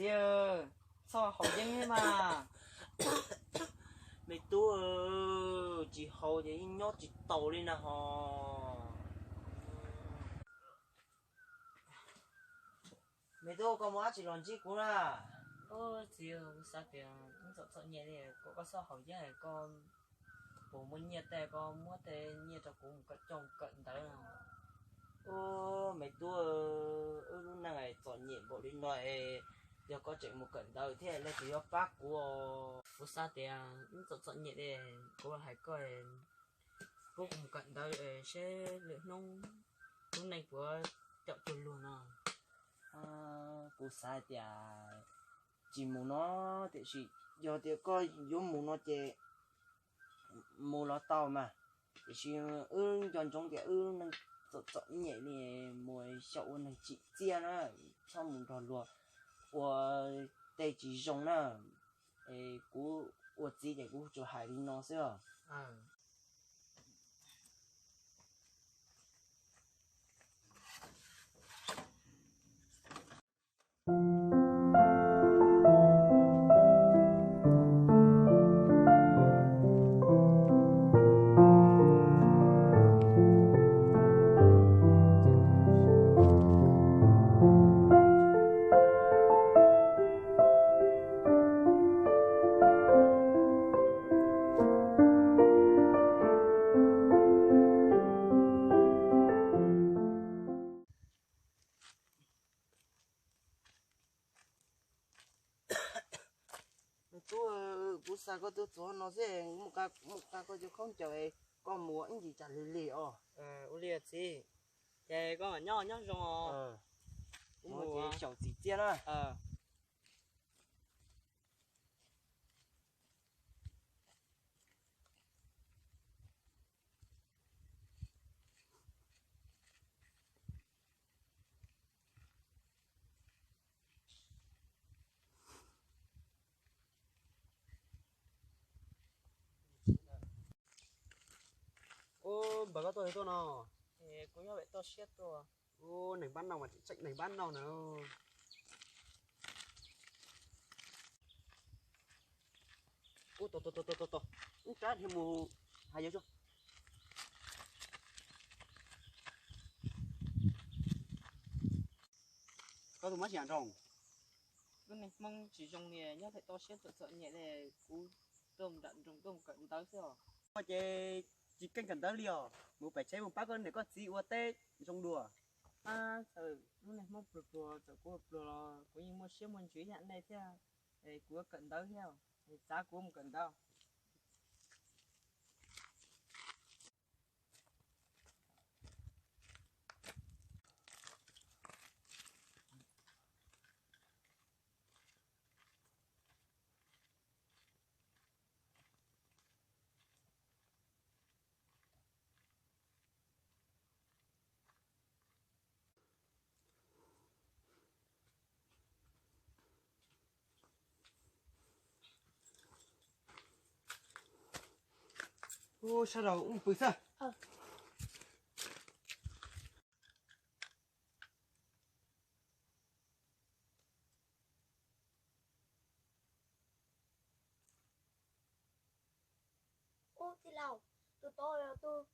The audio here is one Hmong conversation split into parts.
Txiv, txhob haus yeeb mas. Me tub, tsis haus ces yeej nyob tsis taus li na ho. Me tub, koj mus dab tsi los ntsib kuv na? Txiv, kuv xav tias wb txom txom nyem li, kom koj txhob haus yeeb, koj puas muaj nyiaj tej, koj muab tej nyiaj rau kuv mus kawm coj kawm ntawv no. Ub, me tub, wb lub neej txom nyem npaum li no es yog koj tseem mus kawm ntawv thiab leej twg yuav pab kuv? Kuv xav tias wb txom txom nyem li, kuv hais koj, pub kuv mus kawm ntawv seb lwm hnub lub neej puas caum cuag luag no. Kuv xav hais tias tsis mus no, tiam sis yog tias koj yuav mus no ces mus los tau mas. Tiam sis wb nco ntsoov tias wb neej txom txom nyem li, mus xyaum ua neeg tsim txiaj na, txhob mus nrog luag ua tej tsis zoo na. Es kuv ua txiv ces kuv tsuas hais li no xwb os. Tub, kuv xa koj tuaj txog no xwb, mus qa koj cov khaub ncaws, koj mus ib ntsis tsam lig lig os. Ua li txiv, ces koj mam nyob nyob zoo os. Kuv mus xyaum tsim txiaj na. Ub, npawg, koj tuaj twg tuaj no? Kuv nyob pem toj siab tuaj. Ub, neeg npab noj mas tseem neeg npab noj na. Ub, tos tos tos tos tos, ib rab dhia mus hais yawg tso. Koj tuaj muab tsis nram nroog? Lub neej Hmoob tsis zoo li, nyob pem toj siab txom txom nyem li, kuv tuaj nram nroog tuaj mus kawm ntawv xwb os. Koj ces tsis keej kawm ntawv li os, mus pem tsev mus pab koj niam koj txiv ua teb zoo dua. Ab, txawm lub neej Hmoob pluag pluag, txawm kuv pluag los kuv yeej muaj siab muaj ntsws ib yam nej thiab, es kuv yuav kawm ntawv thiab, es txav kuv mus kawm ntawv. Ub, sab laug ub pw xwb. Ub, tij laug, tus tod yog tus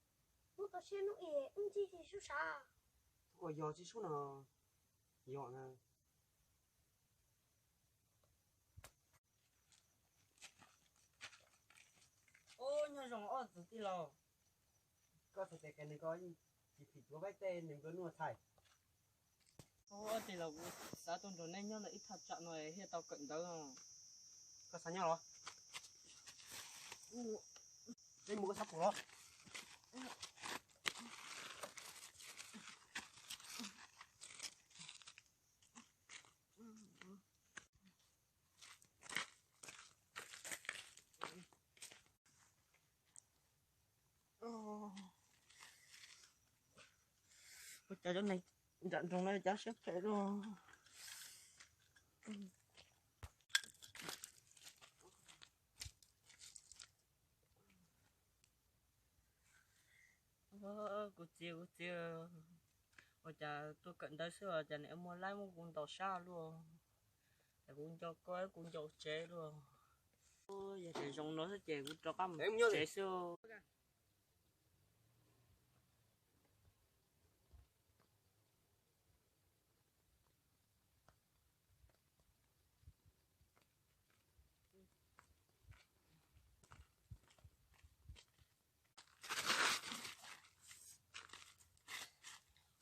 hnub toj siab hnub ib wb ntsib tsis sub sav. Ua yog tsis sub no, yog na. Ub, nyob zoo ob tug tij laug. Koj txhais tes qe nws ko, tsis phim tuav peb tej neeg nplua nuj txhais. Ub, ob tij laug, kuv xav tuaj nrog neb nyob ntawm ib thaj tsam no thiaj tau kawm ntawv. Koj xav nyob los? Peb mus koj xav pum los? Ua cas cov neeg nram nroog no cas siab phem luaj. Kuv txiv, kuv txiv, ua cas tuaj kawm ntawv xwb ua cas niam muaj laib muab kuv ntaus sab luaj. Kuv nco koj, kuv nco tsev luaj. Yog tias zoo no xwb ces kuv rov qab mus tsev xwb.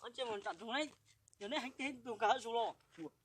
Ntsia mus nram nroog ne, yog neb heev tiag tus nkag zuj los.